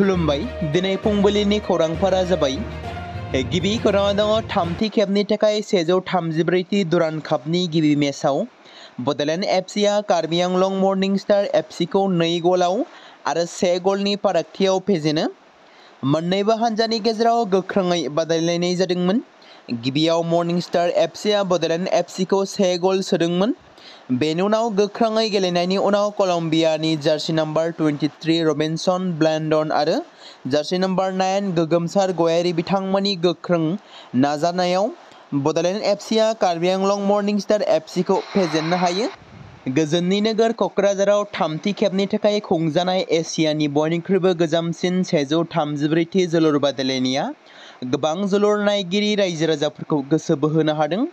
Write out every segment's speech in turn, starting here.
खुलुमबाय दिनै फुंबिलिनि खौरांफोरा जाबाय गिबि खौराङाव दङ थामथि खेबनि थाखाय 134थि दुरान्ड कापनि गिबि मेचआव बडलेण्ड एफसीआ कार्बि आंलं मर्निं स्टार एफसीखौ 2 गलाव आरो 1 गलनि फारागथियाव फेजेनो मोन्नैबो हान्जानि गेजेराव गोख्रोङै बादायलायनाय जादोंमोन। गिबियाव मर्निं स्टार एफसीआ बडलेण्ड एफसीखौ 1 गल सोदोंमोन। बेनि उनाव गोख्रोङै गेलेनायनि उनाव कलम्बियानि जार्सि नाम्बार 23 रबिनसन ब्लेन्डन आरो जार्सि नाम्बार 9 गोगोमसार गयारी बिथांमोननि गोख्रों नाजानायाव बडलेण्ड एफसीआ कार्बि आंलं मर्निं स्टार एफसीखौ फेजेननो हायो। गोजोननि नोगोर क'क्राझाराव थामथि खेबनि थाखाय खुंजानाय एसियानि बयनिख्रुइबो गोजामसिन 134थि जोलुर बादायलायनाया गोबां जोलुर नायगिरि रायजो राजाफोरखौ गोसो बोहोनो हादों।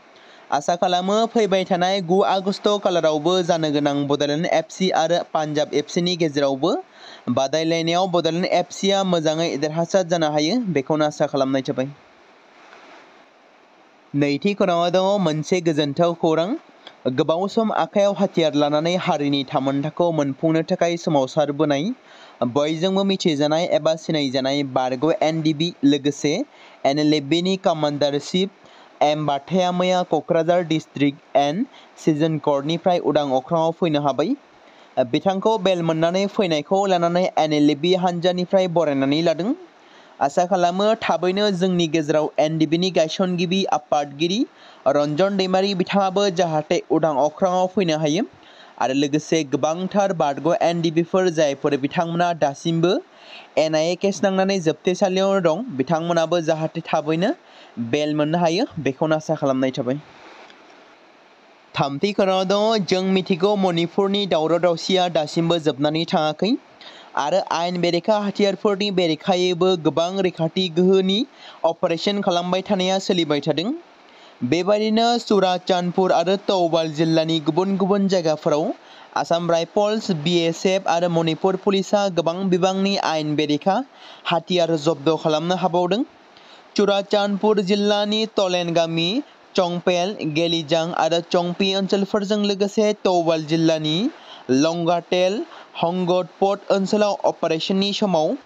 आसा खालामो फैबाय थानाय 9 आगस्ट खालारावबो जानो गोनां बडलेण्ड एफसी आरो पान्जाब एफसीनि गेजेरावबो बादायलायनायाव बडलेण्ड एफसीआ मोजाङै देरहासार जानो हायो बेखौनो आसा खालामनाय जाबाय। नैथि खौराङाव दङ मोनसे गोजोनथाव खौरां। गोबाव सम आखायाव हाथियार लानानै हारिनि थामोन्थाखौ मोनफुंनो थाखाय सोमावसारबोनाय बयजोंबो मिथिजानाय एबा सिनायजानाय बारग' एनडिबि लोगोसे एनएलएफबिनि कमान्डार चिफ एम बाथाया मैया क'क्राझार डिस्ट्रिक्ट एन्ड सिजन कर्टनिफ्राय उदां अख्राङाव फैनो हाबाय। बिथांखौ बेल मोननानै फैनायखौ लानानै एनएलएफबि हान्जानिफ्राय बरायनानै लादों। आसा खालामो थाबैनो जोंनि गेजेराव एनडिबिनि गायसनगिरि आफादगिरि रन्जन दैमारि बिथाङाबो जाहाथे उदां अख्राङाव फैनो हायो आरो लोगोसे गोबांथार बारग' एनडिबिफोर जायफोर बिथांमोना दासिमबो एनआइए केस नांनानै जोबथेसालियाव दं बिथांमोनाबो जाहाथे थाबैनो बेल मोननो हायो बेखौनो आसा खालामनाय थाबाय। थामथि खौराङाव दङ जों मिथिगौ मणिपुरनि दावराव दावसिया दासिमबो जोबनानै थाङाखै आरो आयेन बेरेखा हाथियारफोरनि बेरेखायैबो गोबां रैखाथि गोहोनि अपारेशन खालामबाय थानाया सोलिबाय थादों। बेबायदिनो चुराचान्दपुर आरो तौबाल जिल्लानि गुबुन गुबुन जायगाफोराव आसाम राइफल्स बिएसएफ आरो मणिपुर पुलिसआ गोबां बिबांनि आयेन बेरेखा हाथियार जब्द खालामनो हाबावदों। चुराचान्दपुर जिल्लानि टलेन गामि चंपेल गेलिजां आरो चंपी ओनसोलफोरजों लोगोसे तौबाल जिल्लानि लंगाटेल हंगतपट ओनसोलाव अपारेशननि समाव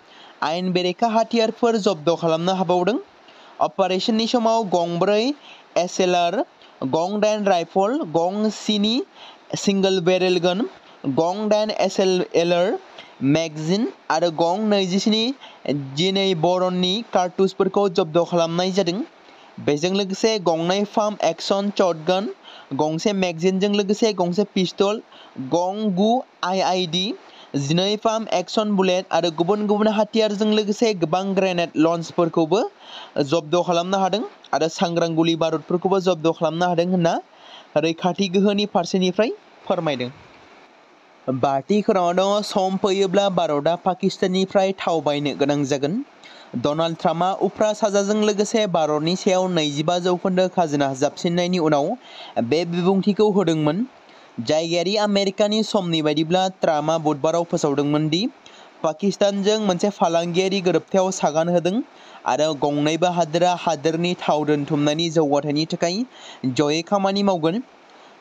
आयेन बेरेखा हाथियारफोर जब्द खालामनो हाबावदों। अपारेशननि समाव गं 4 एसएलआर गं 8 राइफल गं 7 सिंगल बेरेल गन गं 8 एसएलआर मेगजिन आरो गं 27 12 बरननि कारतुजफोरखौ जब्द खालामनाय जादों। बेजों लोगोसे गं 2 फार्म एक्शन शटगन गंसे मेगजिनजों लोगोसे गंसे पिस्तल गं 9 आईईडी 12 फार्म एक्शन बुलेट आरो गुबुन गुबुन हाथियारजों लोगोसे गोबां ग्रेनेड लन्चफोरखौबो जब्द खालामनो हादों आरो सांग्रां गुलि बारुदफोरखौबो जब्द खालामनो हादों होनना रैखाथि गोहोनि फारसेनिफ्राय फोरमायदों। बाथि खौराङाव दङ सम फैयोब्ला भारतआ पाकिस्ताननिफ्राय थाव बायनो गोनां जागोन। डनाल्ड ट्राम्पआ उफ्रा साजाजों लोगोसे भारतनि सायाव 25% खाजोना जाबसिननायनि उनाव बे बिबुंथिखौ होदोंमोन। जायगायारि आमेरिकानि समनि बायदिब्ला ट्राम्पआ बुधबाराव फोसावदोंमोन दि पाकिस्तानजों मोनसे फालांगियारि गोरोबथायाव सागान होदों आरो गंनैबो हादोरा हादोरनि थाव दोनथुमनायनि जौगाथायनि थाखाय जयै खामानि मावगोन।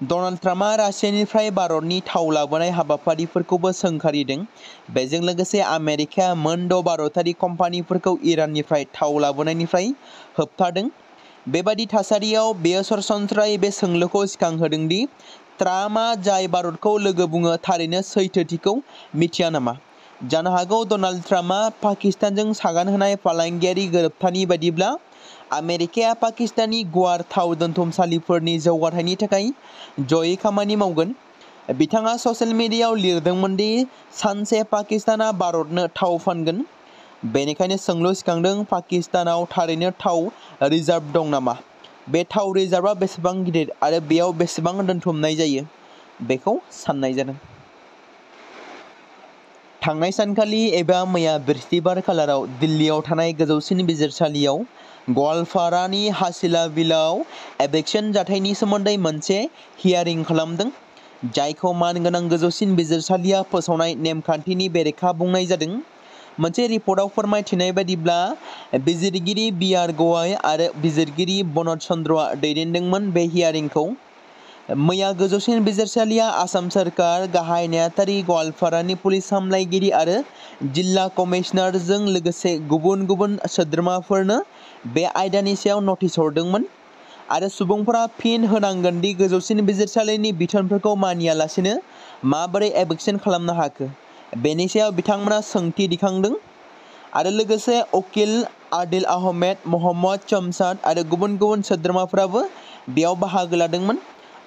डनाल्ड ट्राम्पआ रासियानिफ्राय भारतनि थाव लाबोनाय हाबाफारिफोरखौबो सोंखारिदों। बेजों लोगोसे आमेरिकाया मोन 6 भारतारि कम्पानिफोरखौ इराननिफ्राय थाव लाबोनायनिफ्राय होबथादों। बेबादि थासारियाव बेयो सरासनस्रायै बे सोंलुखौ सिखांहोदों दि ट्राम्पआ जाय भारतखौ लोगो बुङो थारैनो सैथोथिखौ मिथिया नामा। जानो हागौ डनाल्ड ट्राम्पआ पाकिस्तानजों सागान होनाय फालांगियारि गोरोबथानि बायदिब्ला आमेरिकाया पाकिस्ताननि गुवार थाव दोनथुमसालिफोरनि जौगाथायनि थाखाय जयै खामानि मावगोन। बिथाङा ससियेल मिडियायाव लिरदोंमोन दि सानसे पाकिस्तानआ भारतनो थाव फानगोन। बेनिखायनो सोंलु सिखांदों पाकिस्तानाव थारैनो थाव रिजार्भ दं नामा। बे थाव रिजार्भआ बेसेबां गिदिर आरो बेयाव बेसेबां दोनथुमनाय जायो बेखौ साननाय जादों। थांनाय सानखालि एबा मैया बृहस्पतिबार खालाराव दिल्लीयाव थानाय गोजौसिन बिजिरसालियाव गवालपारानि हासिला बिलआव एबेक्शन जाथायनि सोमोन्दै मोनसे हियारिं खालामदों जायखौ मानगोनां गोजौसिन बिजिरसालिया फोसावनाय नेमखान्थिनि बेरेखा बुंनाय जादों। मोनसे रिपर्टआव फोरमायथिनाय बायदिब्ला बिजिरगिरि बि आर गवाई आरो बिजिरगिरि बनद चन्द्रआ दैदेनदोंमोन बे हियारिंखौ। मैया गोजौसिन बिजिरसालिया आसाम सोरखार, गाहाय नेहाथारि गवालपारानि पुलिस सामलायगिरि आरो जिल्ला कमिशनारजों लोगोसे गुबुन गुबुन सोद्रोमाफोरनो बे आयदानि सायाव नटिस हरदोंमोन आरो सुबुंफोरा फिन होनांगोन दि गोजौसिन बिजिरसालिनि बिथोनफोरखौ मानियालासेनो माबोरै एबेक्सन खालामनो हाखो बेनि सायाव बिथांमोना सोंथि दिखांदों आरो लोगोसे उकिल आदिल आहमेद, मोहम्मद शमशाद आरो गुबुन गुबुन सोद्रोमाफोराबो बेयाव बाहागो लादोंमोन।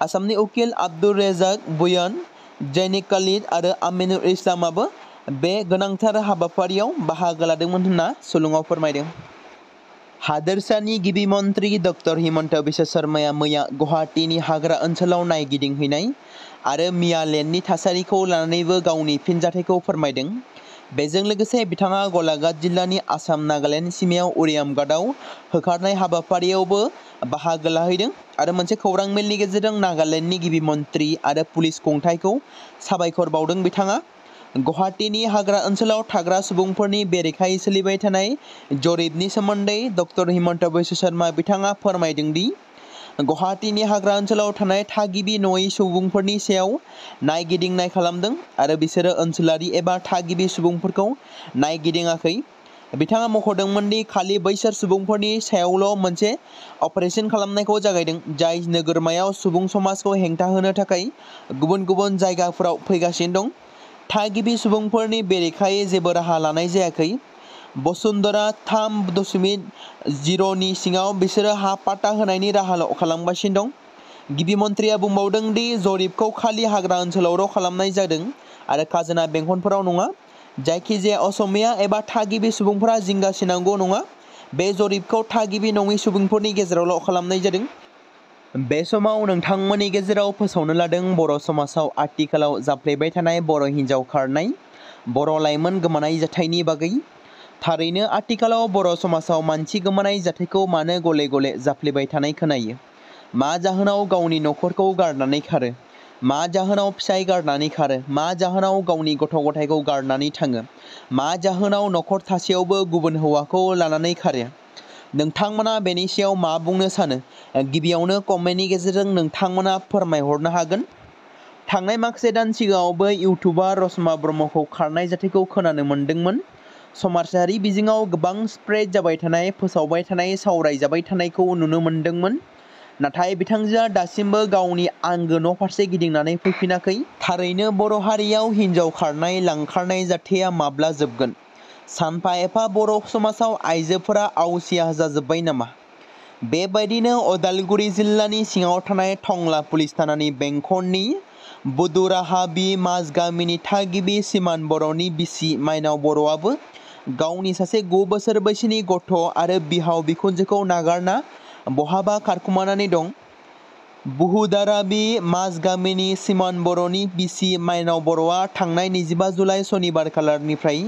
आसामनि उकिल आब्दुर रेजाक बुयान, जैनिक खालिद आरो आमिनुल इस्लामाबो बे गोनांथार हाबाफारियाव बाहागो लादोंमोन होनना सुलुङाव फोरमायदों। हादोरसानि गिबि मन्त्रि डक्टर हिमन्त बिश्व शर्माया मैया गुवाहाटीनि हाग्रा ओनसोलाव नायगिदिंहैनाय आरो मियालेन्डनि थासारिखौ लानानैबो गावनि फिनजाथायखौ फोरमायदों। बेजों लोगोसे बिथाङा गलाघाट जिल्लानि आसाम-नागालेन्ड सिमायाव उरियामघाटआव होखारनाय हाबाफारियावबो बाहागो लाहैदों आरो मोनसे खौरां मेलनि गेजेरजों नागालेन्डनि गिबि मन्त्रि आरो पुलिस खुंथायखौ साबायखर बावदों। बिथाङा गुवाहाटीनि हाग्रा ओनसोलाव थाग्रा सुबुंफोरनि बेरेखायै सोलिबाय थानाय जरिबनि सोमोन्दै डक्टर हिमन्त बिश्व शर्मा बिथाङा फोरमायदों दि गुवाहाटीनि हाग्रा ओनसोलाव थानाय थागिबि नङै सुबुंफोरनि सायाव नायगिदिंनाय खालामदों आरो बिसोरो ओनसोलारि एबा थागिबि सुबुंफोरखौ नायगिदिङाखै। बिथाङा मख'दोंमोन दि खालि बैसोर सुबुंफोरनि सायावल' मोनसे अपारेशन खालामनायखौ जागायदों जाय नोगोरमायाव सुबुं समाजखौ हेंथा होनो थाखाय गुबुन गुबुन जायगाफोराव फैगासिनो दं। थागिबि सुबुंफोरनि बेरेखायै जेबो राहा लानाय जायाखै। बसुन्धरा 3.0 नि सिङाव बिसोरो हा पाट्टा होनायनि राहाल' खालामगासिनो दं। गिबि मन्थ्रिया बुंबावदों दि जरिबखौ खालि हाग्रा ओनसोलावल' खालामनाय जादों आरो खाजोना बेंखनफोराव नङा। जायखिजाया असमिया एबा थागिबि सुबुंफोरा जिंगासिनांगौ नङा। बे जरिबखौ थागिबि नङि सुबुंफोरनि गेजेरावल' खालामनाय जादों। बे समाव नोंथांमोननि गेजेराव फोसावनो लादों बर' समाजाव आथिखालाव जाफ्लेबाय थानाय बर' हिन्जाव खारनाय, बर' लाइमोन गोमानाय जाथायनि बागै। थारैनो आथिखालाव बर' समाजाव मानसि गोमानाय जाथायखौ मानो गले गले जाफ्लेबाय थानाय खोनायो? मा जाहोनाव गावनि न'खरखौ गारनानै खारो? मा जाहोनाव फिसाय गारनानै खारो? मा जाहोनाव गावनि गथ' गथायखौ गारनानै थाङो? मा जाहोनाव न'खर थासेयावबो गुबुन हौवाखौ लानानै खारो? नोंथांमोना बेनि सायाव मा बुंनो सानो? गिबियावनो कमेन्टनि गेजेरजों नोंथांमोना फोरमायहरनो हागोन। थांनाय माखासे दान सिगाङावबो इउटुबार रसमा ब्रह्मखौ खारनाय जाथायखौ खोनानो मोन्दोंमोन। समाजारि बिजोङाव गोबां स्प्रेड जाबाय थानाय, फोसावबाय थानाय, सावरायजाबाय थानायखौ नुनो मोन्दोंमोन। नाथाय बिथांजोआ दासिमबो गावनि आंगो न' फारसे गिदिंनानै फैफिनाखै। थारैनो बर' हारियाव हिन्जाव खारनाय, लांखारनाय जाथाया माब्ला जोबगोन? सानफा एफा बर' समाजाव आइजोफोरा आवसिया जाजोब्बाय नामा? बेबायदिनो अदालगुरि जिल्लानि सिङाव थानाय टंला पुलिस थानानि बेंखननि बुदुराहाबि माजगामिनि थागिबि सिमान बर'नि बिसि माइनाव बर'आबो गावनि सासे 9 बोसोर बैसोनि गथ' आरो बिहाव बिखुनजोखौ नागारना बहाबा खारखुमानानै दं। बुहुदाराबि माजगामिनि सिमान बर'नि बिसि माइनाव बर'आ थांनाय 25 जुलाइ सनिबार खालारनिफ्राय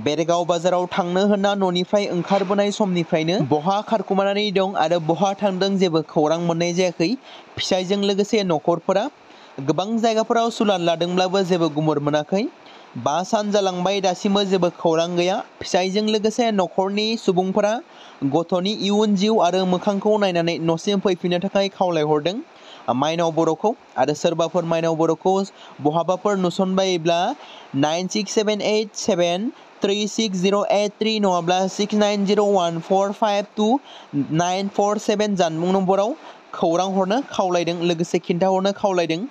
बेरगाव बाजाराव थांनो होनना न'निफ्राय ओंखारबोनाय समनिफ्रायनो बहा खारखुमानानै दं आरो बहा थांदों जेबो खौरां मोननाय जायाखै। फिसायजों लोगोसे न'खरफोरा गोबां जायगाफोराव सुलाद लादोंब्लाबो जेबो गुमुर मोनाखै। 5 सान जालांबाय दासिमबो जेबो खौरां गैया। फिसायजों लोगोसे न'खरनि सुबुंफोरा गथ'नि इयुन जिउ आरो मोखांखौ नायनानै न'सिम फैफिननो थाखाय खावलायहरदों माइनाव बर'खौ। आरो सोरबाफोर माइनाव बर'खौ बहाबाफोर नुसनबायोब्ला 9678736083 नङाब्ला 6901452947 जानबुं नम्बराव खौरां हरनो खावलायदों, लोगोसे खिन्थाहरनो खावलायदों।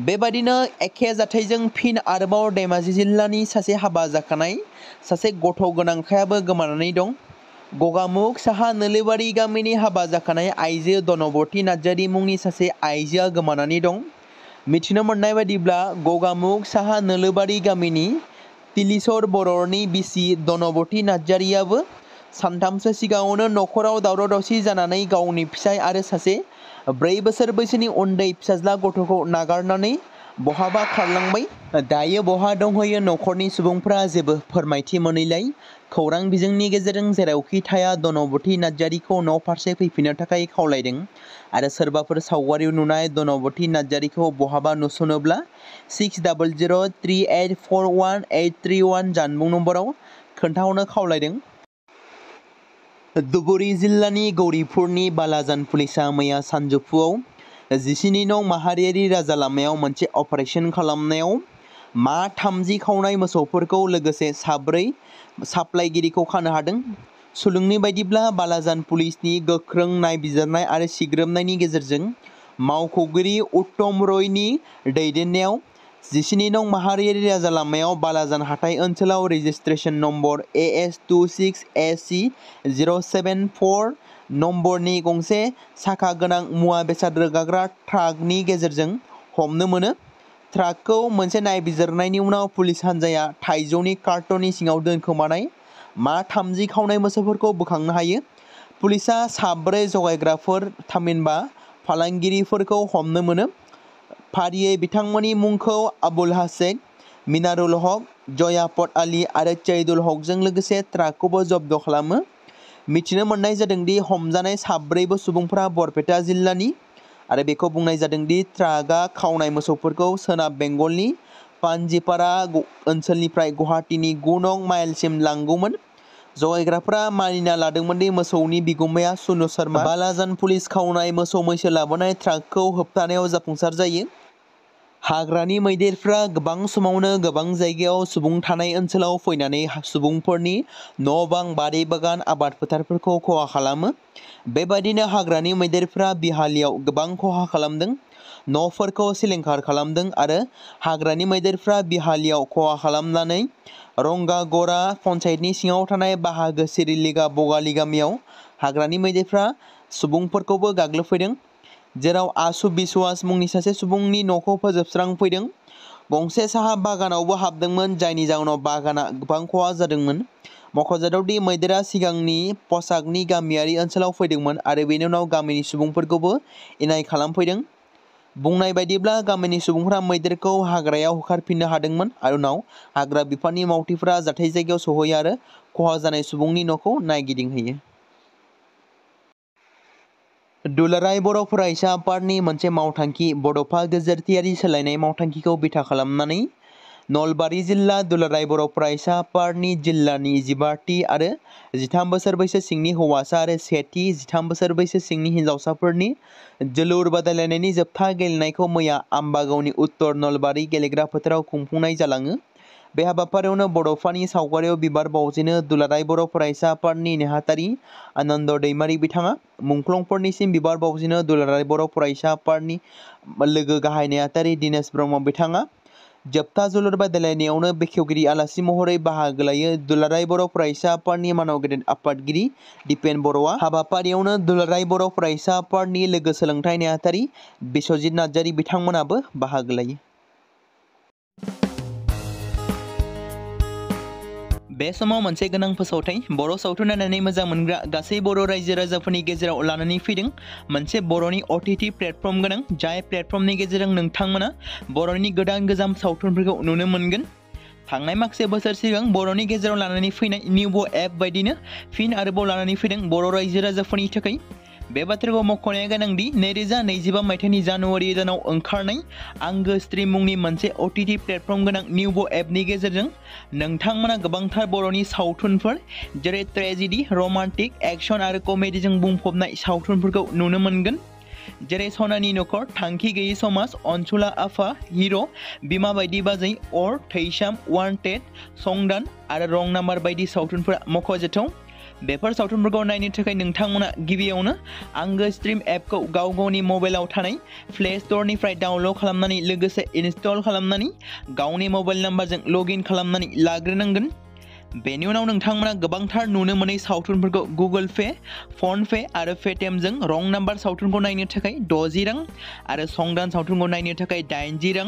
बेबादिनो एखे जाथायजों फिन आरोबाव धेमाजि जिल्लानि सासे हाबा जाखानाय सासे गथ' गोनांखायाबो गोमानानै दं। गगामुग साहा नोलोबारि गामिनि हाबा जाखानाय आइजो धनबती नार्जारी मुंनि सासे आइजोआ गोमानानै दं। मिथिनो मोननाय बायदिब्ला गगामुग साहा नोलोबारि गामिनि तिलिसर बर'नि बिसि धनबती नार्जारीआबो सानथामसो सिगाङावनो न'खराव दावराव दावसि जानानै गावनि फिसाय आरो सासे 4 बोसोर बैसोनि उन्दै फिसाज्ला गथ'खौ नागारनानै बहाबा खारलांबाय। दायो बहा दंहैयो न'खरनि सुबुंफ्रा जेबो फोरमायथि मोनैलाय खौरां बिजोंनि गेजेरजों जेरावखि थाया धनबती नार्जारीखौ न' फारसे फैफिननो थाखाय खावलायदों आरो सोरबाफोर सावगारियाव नुनाय धनबती नार्जारीखौ बहाबा नुसनोब्ला 6003841831 जानबुं नम्बराव खोन्थाहरनो खावलायदों। धुबुरी जिल्लानि गौरीपुरनि बालाजान पुलिसा मैया सानजौफुआव 14 नं माहारियारि राजा लामायाव मोनसे अपारेशन खालामनायाव मा 30 खावनाय मोसौफोरखौ लोगोसे 4 साप्लायगिरिखौ खानो हादों। सुलुंनि बायदिब्ला बालाजान पुलिसनि गोख्रों नायबिजिरनाय आरो सिग्रोमनायनि गेजेरजों मावख'गिरि उत्तम रयनि दैदेननायाव 14 नं माहारियारि राजा लामायाव बालाजान हाथाइ ओनसोलाव रेजिस्ट्रेशन नम्बर AS26AC074 नम्बरनि गंसे साखा गोनां मुवा बेसाद रोगाग्रा ट्राकनि गेजेरजों हमनो मोनो। ट्राकखौ मोनसे नायबिजिरनायनि उनाव पुलिस हान्जाया थाइजौनि कार्टननि सिङाव दोनखोमानाय मा 30 खावनाय मोसौफोरखौ बोखांनो हायो। पुलिसआ 4 जगायग्राफोर थामहिनबा फालांगिरिफोरखौ हमनो मोनो। फारियै बिथांमोननि मुंखौ आबुल हासेक, मिनारुल हक, जयापत आली आरो चैदुल हकजों लोगोसे ट्राकखौबो जब्द खालामो। मिथिनो मोननाय जादों दि हमजानाय 4 सुबुंफोरा बरपेटा जिल्लानि आरो बेखौ बुंनाय जादों दि ट्राकआ खावनाय मोसौफोरखौ सोनाब बेंगलनि पानजिपारा ओनसोलनिफ्राय गुवाहाटीनि 9 नं माइलसिम लांगौमोन। जगायग्राफोरा मानिना लादोंमोन दि मोसौनि बिगुमाया सुनु शर्मा। बालाजान पुलिस खावनाय मोसौ मैसो लाबोनाय ट्राकखौ होबथानायाव जाफुंसार जायो। हाग्रानि मैदेरफ्रा गोबां समावनो गोबां जायगायाव सुबुं थानाय ओनसोलाव फैनानै सुबुंफोरनि न'-बां, बारि बागान, आबाद फोथारफोरखौ खहा खालामो। बेबादिनो हाग्रानि मैदेरफ्रा बिहालियाव गोबां खहा खालामदों, न'फोरखौ सिलिंखार खालामदों आरो हाग्रानि मैदेरफ्रा बिहालियाव खहा खालामनानै रंगागड़ा पन्चायतनि सिङाव थानाय बाहागो सिरिलिगा बगाली गामियाव हाग्रानि मैदेरफ्रा सुबुंफोरखौबो गाग्लोबफैदों, जेराव आसु बिस्वास मुंनि सासे सुबुंनि न'खौ फोजोबस्रांफैदों। गंसे साहा बागानावबो हाबदोंमोन, जायनि जाउनाव बागाना गोबां खहा जादोंमोन। मख'जाथाव दि मैदेरा सिगांनि पसाकनि गामियारि ओनसोलाव फैदोंमोन आरो बेनि उनाव गामिनि सुबुंफोरखौबो इनाय खालामफैदों। बुंनाय बायदिब्ला गामिनि सुबुंफोरा मैदेरखौ हाग्रायाव होखारफिननो हादोंमोन आरो उनाव हाग्रा बिफाननि मावथिफोरा जाथाय जायगायाव सौहैयो आरो खहा जानाय सुबुंनि न'खौ नायगिदिंहैयो। दुलाराय बर' फरायसा आफादनि मोनसे मावथांखि बड'फा गेजेरथियारि सोलायनाय मावथांखिखौ बिथा खालामनानै नलबारि जिल्ला दुलाराय बर' फरायसा आफादनि जिल्लानि 12थि आरो 13 बोसोर बैसो सिंनि हौवासा आरो 1थि 13 बोसोर बैसो सिंनि हिनजावसाफोरनि जोलुर बादायलायनायनि जोबथा गेलेनायखौ मैया आम्बागावनि उत्तर नलबारि गेलेग्रा फोथाराव खुंफुंनाय जालाङो। बे हाबाफारियावनो बड'फानि सावगारियाव बिबार बावजेनो दुलाराय बर' फरायसा आफादनि नेहाथारि आनन्द दैमारि बिथाङा। मुंख्लंफोरनिसिम बिबार बावजेनो दुलाराय बर' फरायसा आफादनि लोगो गाहाय नेहाथारि दिनेश ब्रह्म बिथाङा। जोबथा जोलुर बादायलायनायावनो बेखेवगिरि आलासि महरै बाहागो लायो दुलाराय बर' फरायसा आफादनि मानाव गेदेर आफादगिरि दिपेन बर'आ। हाबाफारियावनो दुलाराय बर' फरायसा आफादनि लोगो सोलोंथाइ नेहाथारि बिस्वजित नार्जारि बिथांमोनाबो बाहागो लायो। बे समाव मोनसे गोनां फोसावथाय बर' सावथुन नायनानै मोजां मोनग्रा गासै बर' रायजो राजाफोरनि गेजेराव लानानै फैदों मोनसे बर'नि OTT प्लेटफर्म गोनां, जाय प्लेटफर्मनि गेजेरजों नोंथांमोना बर'नि गोदान गोजाम सावथुनफोरखौ नुनो मोनगोन। थांनाय माखासे बोसोर सिगां बर'नि गेजेराव लानानै फैनाय निउबो एप बायदिनो फिन आरोबाव लानानै फैदों बर' रायजो राजाफोरनि थाखाय। बे बाथ्राखौ मख'नाया गोनांदि 2025 मायथाइनि जानुवारि दानाव ओंखारनाय आंगो स्ट्रिम मुंनि मोनसे OTT प्लेटफर्म गोनां निउबो एपनि गेजेरजों नोंथांमोना गोबांथार बर'नि सावथुनफोर जेरै ट्रेजेडि, रमान्टिक, एक्शन आरो कमेडिजों बुंफबनाय सावथुनफोरखौ नुनो मोनगोन। जेरै सनानि नखर, थांखि गैयै समाज, अनसुला आफा, हिर', बिमा बायदि बाजै, अर, थैसाम, वान्टेड, संदान आरो रं नाम्बार बायदि सावथुनफोरा मख'जाथाव। बेफोर सावथुनफोरखौ नायनो थाखाय नोंथांमोना गिबियावनो आंगो स्ट्रिम एपखौ गाव गावनि मबाइलाव थानाय प्ले स्ट'रनिफ्राय डाउनल'ड खालामनानै लोगोसे इनस्टल खालामनानै गावनि मबाइल नाम्बारजों लग इन खालामनानै लाग्रोनांगोन। बेनि उनाव नोंथांमोना गोबांथार नुनो मोनै सावथुनफोरखौ गुगोल पे, फन पे आरो पेटिएमजों रं नाम्बार सावथुनखौ नायनो थाखाय 60 रां आरो संदान सावथुनखौ नायनो थाखाय 80 रां,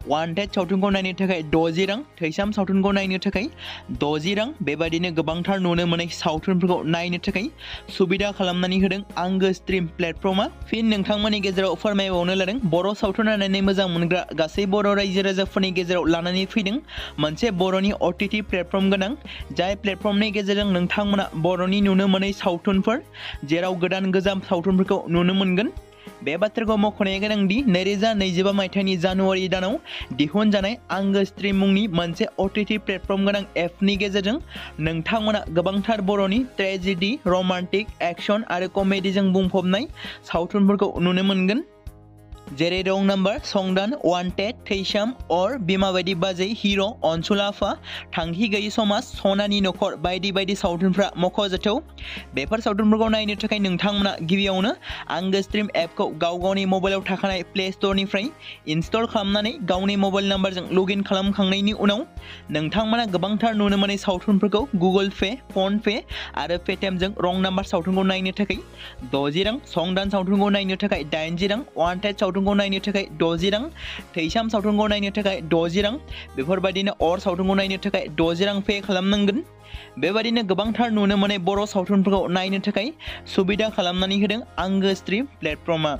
वान्टेड सावथुनखौ नायनो थाखाय 60 रां, थैसाम सावथुनखौ नायनो थाखाय 60 रां बेबादिनो गोबांथार नुनो मोनै सावथुनफोरखौ नायनो थाखाय सुबिदा खालामनानै होदों आंगो स्ट्रिम प्लेटफर्मआ। फिन नोंथांमोननि गेजेराव फोरमायबावनो लादों बर' सावथुन नायनानै मोजां मोनग्रा गासै बर' रायजो राजाफोरनि गेजेराव लानानै फैदों मोनसे बर'नि OTT प्लेटफर्म गोनां, जाय प्लेटफर्मनि गेजेरजों नोंथांमोना बर'नि नुनो मोनै सावथुनफोर जेराव गोदान गोजाम सावथुनफोरखौ नुनो मोनगोन। बे बाथ्राखौ मख'नाया गोनांदि 2025 मायथाइनि जानुवारि दानाव दिहुनजानाय आंगो स्ट्रिम मुंनि मोनसे OTT प्लेटफर्म गोनां एपनि गेजेरजों नोंथांमोना गोबांथार बर'नि ट्रेजेडि, रमान्टिक, एक्शन आरो कमेडिजों बुंफबनाय सावथुनफोरखौ नुनो मोनगोन। जेरै रं नाम्बार, संदान, वान्टेड, थैसाम, अर, बिमा बायदि बाजै, हिर', अनसुलाफा, थांखि गैयै समाज, सनानि नखर बायदि बायदि सावथुनफ्रा मख'जाथाव। बेफोर सावथुनफोरखौ नायनो थाखाय नोंथांमोना गिबियावनो आंगो स्ट्रिम एपखौ गावनि मबाइलाव थाखानाय प्ले स्ट'रनिफ्राय इनस्टल खालामनानै गावनि मबाइल नाम्बारजों लगइन खालामखांनायनि उनाव नोंथांमोना गोबांथार नुनो मोनै सावथुनफोरखौ गुगोल पे, फन पे आरो पेटिएमजों रं नाम्बार सावथुनखौ नायनो थाखाय 60 रां, संदान सावथुनखौ नायनो थाखाय 80 रां, वान्टेड सावथुनखौ नायनो थाखाय 60 रां, थैसाम सावथुनखौ नायनो थाखाय 60 रां, बेफोरबायदिनो अर सावथुनखौ नायनो थाखाय 60 रां पे खालामनांगोन। बेबायदिनो गोबांथार नुनो मोनै बर' सावथुनफोरखौ नायनो थाखाय सुबिदा खालामनानै होदों आंगो स्ट्रिम प्लेटफर्मआ।